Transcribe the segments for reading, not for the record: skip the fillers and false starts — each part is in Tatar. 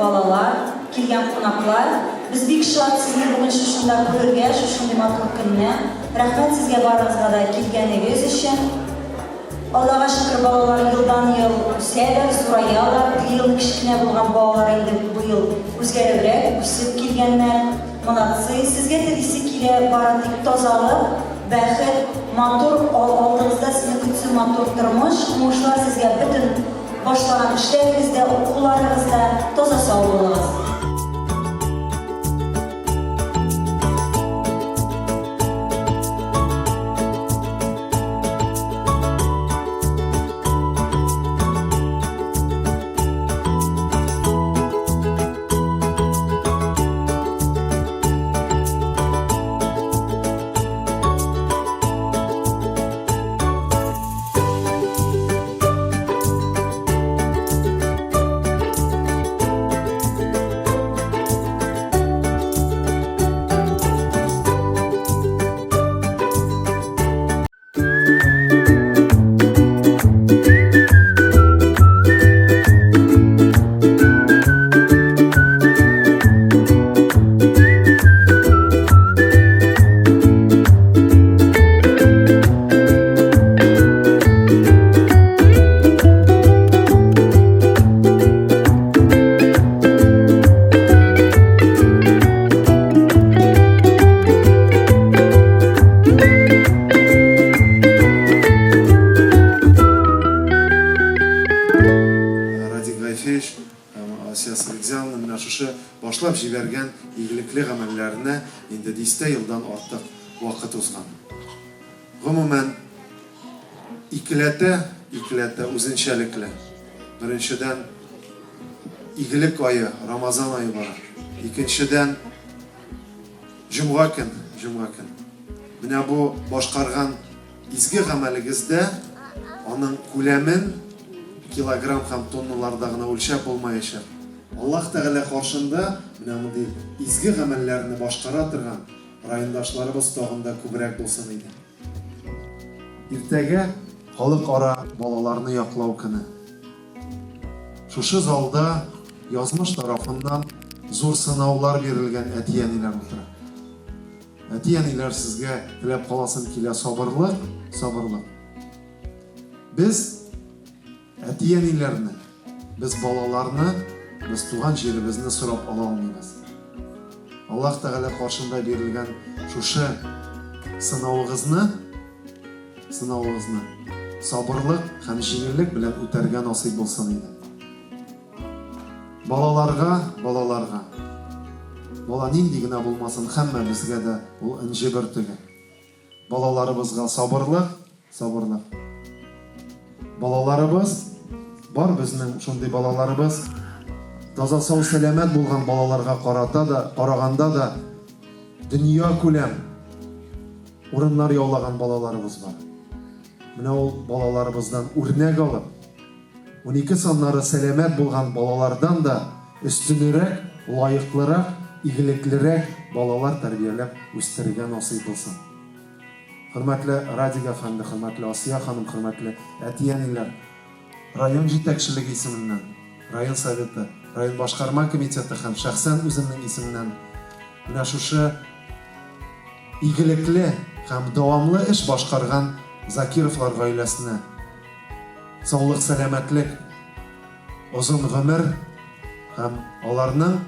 балалар, килгән кунаклар! Без бик шат сезне бүген шушында күрергә, шушындый матур көнне. Рәхмәт сезгә барыгызга да килгәнегез өчен. Аллага шөкер, балалар елдан-ел үсәләр, зураялар. Теге елны кечкенә булган балалар инде быел үзгәребрәк, үсеп килгәннәр. Молодцы! Сезгә телисе килә бары тик тазалык, бәхет, матур ал алдыгызда сезне көтсен матур тормыш, уңышлар сезгә бөтен башлаган эшләрегездә, укуларыгызда, таза сау булыгыз. Радик Гайфиевич һәм Асия Сабитзяновна менә шушы башлап җибәргән игелекле гамәлләренә инде дистә елдан артык вакыт узган. Гомумән, икеләтә, икеләтә үзенчәлекле. Беренчедән, игелек ае, Рамазан ае бара. Икенчедән, җомга көн, җомга көн. Менә бу башкарган изге гамәлегездә аның күләмен килограмм һәм тонналарда гына үлчәп булмаячак. Аллаһ Тәгалә каршында менә мондый изге гамәлләрне башкара торган райондашларыбыз тагын да күбрәк булсын иде. Иртәгә Халыкара балаларны яклау көне. Шушы залда язмыш тарафыннан зур сынаулар бирелгән әти-әниләр утыра. Әти-әниләр, сезгә теләп каласым килә сабырлык, сабырлык. Без Әти-әниләрне, без балаларны, без туган җиребезне сорап ала алмыйбыз. Аллаһ Тәгалә каршында бирелгән шушы сынавыгызны, сынавыгызны сабырлык һәм җиңеллек белән үтәргә насыйп булсын иде. Балаларга, балаларга. Бала нинди генә булмасын, һәммәбезгә дә ул энҗе бөртеге. Балаларыбызга сабырлык, сабырлык. Балаларыбыз, бар безнең шундый балаларыбыз, таза сау сәламәт булган балаларга карата да, караганда да дөнья күләм урыннар яулаган балаларыбыз бар. Менә ул балаларыбыздан үрнәк алып, 12 саннары сәламәт булган балалардан да өстенрәк, лаеклырак, игелеклерәк балалар тәрбияләп үстерергә насыйп булсын. Хөрмәтле Радик әфәнде, хөрмәтле Асия ханым, хөрмәтле әти-әниләр, район җитәкчелеге исеменнән, район Советы, район башкарма комитеты һәм шәхсән үземнең исемнән менә шушы игелекле һәм дәвамлы эш башкарган Закировлар гаиләсенә саулык-сәламәтлек, озын гомер һәм аларның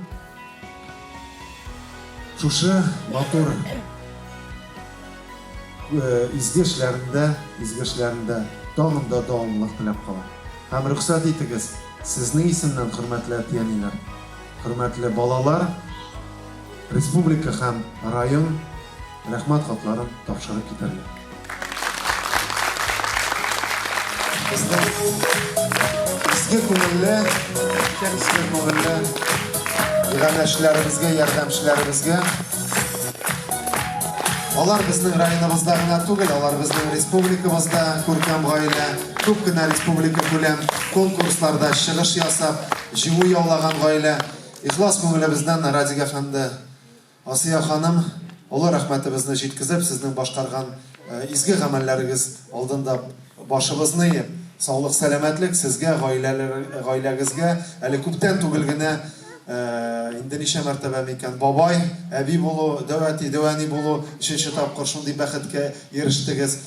шушы матур изге эшләрендә, изге эшләрендә тагын да дәвамлылык теләп калам. Һәм рөхсәт итегез, сезнең исемнән, хөрмәтле әти-әниләр, хөрмәтле балалар, республика һәм район Рәхмәт хатларын тапшырып китәргә. Безнең изге күңелле, изге күңелле иганәчеләребезгә, ярдәмчеләребезгә. Алар безнең районыбызда гына түгел, алар безнең республикабызда күркәм гаилә, күп кенә республика күләм конкурсларда чыгыш ясап, җиңү яулаган гаилә. Ихлас күңелебездән Радик әфәнде Асия ханым, олы рәхмәтебезне җиткезеп, сезнең башкарган изге гамәлләрегез алдында башыбызны иеп, саулык-сәламәтлек сезгә, гаиләгезгә, әле күптән түгел генә Инде ничә мәртәбә микән бабай, әби булу, дәү әти, дәү әни булу, өченче тапкыр шундый бәхеткә ирештегез.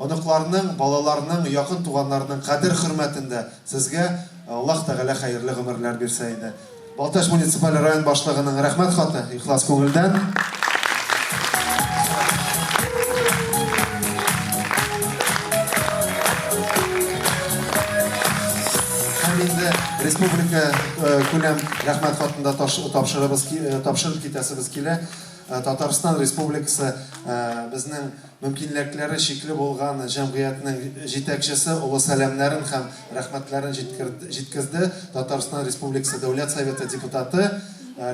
Оныкларның, балаларның, якын туганнарның кадер-хөрмәтендә сезгә Аллаһ Тәгалә хәерле гомерләр бирсә иде. Балтач муниципаль район башлыгының рәхмәт хаты, ихлас күңелдән. Һәм инде республика күләм рәхмәт хатын да тапшырыбыз, тапшырып китәсебез килә. Татарстан Республикасы безнең мөмкинлекләре чикле булган җәмгыятьнең җитәкчесе олы сәламнәрен һәм рәхмәтләрен җиткезде. Татарстан Республикасы Дәүләт Советы депутаты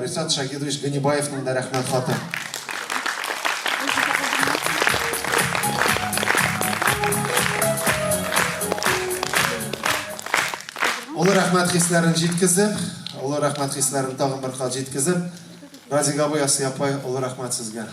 Ришат Шагидович Ганибаевның да рәхмәт хаты. Олы рәхмәт хисләрен җиткезеп, олы рәхмәт хисләрен тагын бер кат җиткезеп, Радик абый, Асия апай, олы рәхмәт сезгә.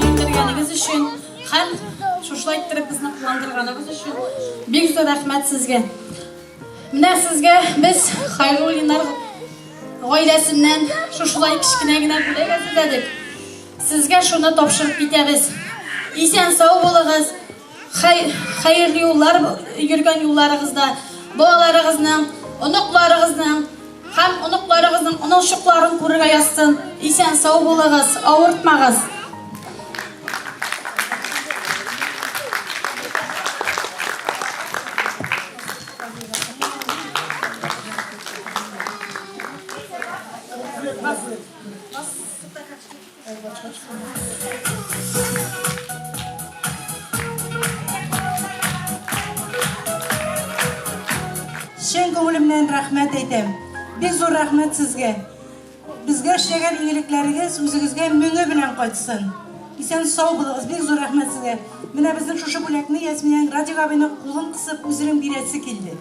Сөендергәнегез өчен һәм шушылай иттереп безне куандырганыгыз өчен бик зур рәхмәт сезгә. Менә сезгә без Хайруллиннар гаиләсеннән шушылай кечкенә генә бүләк әзерләдек. Сезгә шуны тапшырып китәбез. Исән-сау булыгыз. Хәерле юллар йөргән юлларыгызда балаларыгызның, оныкларыгызның һәм оныкларыгызның оныкчыкларын күрергә язсын. Исән-сау булыгыз, авыртмагыз. Чын күңелемнән рәхмәт әйтәм. Бик зур рәхмәт сезгә. Безгә эшләгән игелекләрегез үзегезгә меңе белән кайтсын. Исән сау булыгыз, бик зур рәхмәт сезгә. Менә безнең шушы бүләкне Ясминәнең Радик абыйның кулын кысып үзенең бирәсе килде.